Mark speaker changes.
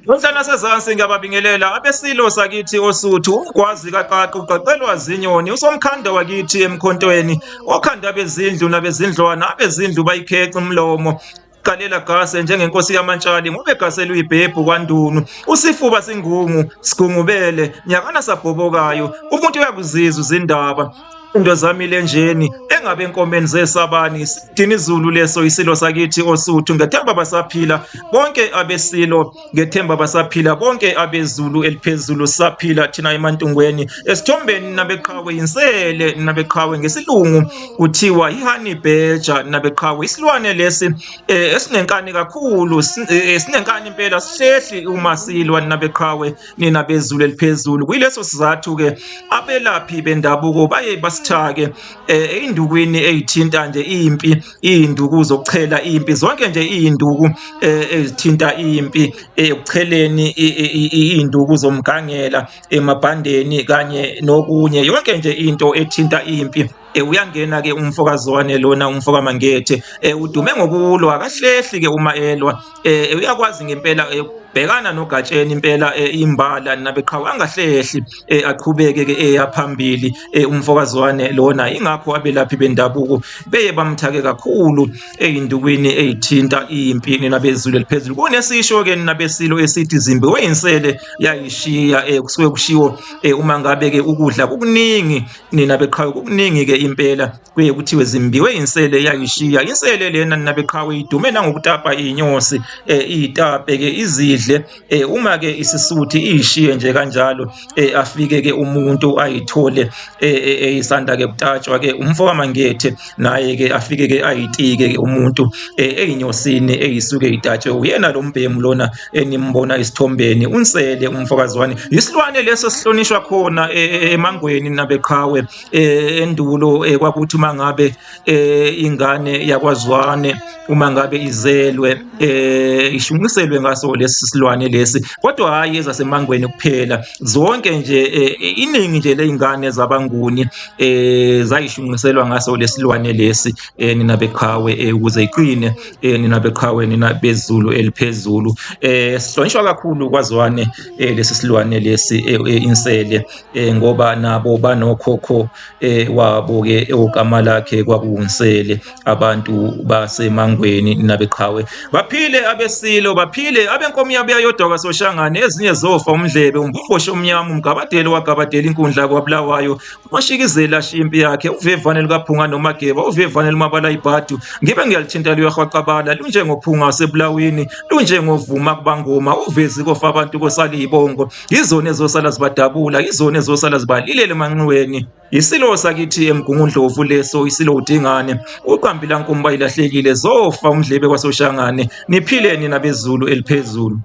Speaker 1: Nonhlana sezansi ngiyababingelela abesilo sakithi oSuthu umgwazi kaqaqu uqaqelwa zinyoni usomkhanda wakithi emkhontweni okhanda bezindlu nabezindlwana abezindlu bayikheca umlomo qalela gase njengenkosi yamantshali ngoba egasela uyibhebhu kwandunu usifuba singungu sigungubele nyakana sabhobokayo umuntu uyakuzizwa izindaba into zami lenjeni engabe enkomeni zesabani sidini izulu leso isilo sakithi osuthu ngethemba basaphila bonke abesilo ngethemba basaphila bonke abezulu eliphezulu saphila thina emantungweni esithombeni nabeqhawe yinsele nabeqhawe ngesilungu kuthiwa ihoney badger nabeqhawe isilwane lesi eh, esinenkani kakhulu eh, sinenkani impela sihlehli uma silwa nabeqhawe nina bezulu eliphezulu kuyileso sizathu ke abelaphi bendabuko baye basithake eh, eindukwini eyithinta nje impi izinduku zokuchela impi zonke nje izinduku eh, ezithinta impi ekucheleni izinduku zomgangela emabhandeni kanye nokunye yonke nje into ethinta impi eh, uyangena ke umfokazwane lona umfokamangethe udume ngokulwa akahlehli ke uma elwa uyakwazi ngempela bhekana nogatsheni impela eh, imbala nabeqhawe angahlehli eh, aqhubeke ke eya phambili eh, umfokazwane lona ingakho abelaphi bendabuko beye bamthake kakhulu eyindukwini eyithinta impi nina bezulu eliphezulu kunesisho ke nina besilo esithi zimbi weyinsele yayishiya kusuke kushiwo uma ngabe ke ukudla kukuningi nina beqhawe kukuningi ke impela kuye kuthiwe zimbiwe insele yayishiya insele lena nina beqhawe idume nangokutapa inyosi eh, iyitape ke izidle eh, uma ke isisuthi iyishiye nje kanjalo eh, afike ke umuntu ayithole eyisanda ke kutatshwa ke umfo kaMangethe naye ke afike ke ayitike ke umuntu eyinyosini eyisuke itatshwe uyena lo mbhemu lona enimbona isithombeni unsele umfokazwane isilwane leso sihlonishwa khona emangweni nabeqhawe eh, endulo eh, kwakuthi uma ngabe eh, ingane yakwazwane uma ngabe izelwe ishunqiselwe ngaso lesi silwane lesi kodwa hhayi ezasemangweni kuphela zonke nje iningi nje ley'ngane zabanguni zayishunqiselwa ngaso lesilwane lesi nina beqhawe ukuze iqine nina beqhawe nina bezulu eliphezulu sihlonishwa kakhulu kwazwane lesi silwane lesi insele eh, ngoba nabo banokhokho eh, wabo ke ogama lakhe kwakuwuNsele abantu baseMangweni nabeqhawe baphile abesilo baphile abenkomo yabuya yodwa kwaSoshangane ezinye zofa umdlebe umbomboshe omnyama umgabadelo wagabadela inkundla kwaBulawayo washikizela shimpi yakhe uvevane lukaphunga nomageba uvevane lumabala ibhadu ngibe ngiyalithinta luyahwaqabala lunjengophunga wasebulawini lunjengovuma kubangoma uvezi kofa abantu kosala ibongo Yizona ezosala zibadabula, yizona ezosala zibalilele emanxiweni. Isilo sakithi eMgungundlovu leso, isilo uDingane. Uqambi lankomo bayilahlekile, zofa umdlebe kwaSoshangane. Niphile nina bezulu eliphezulu.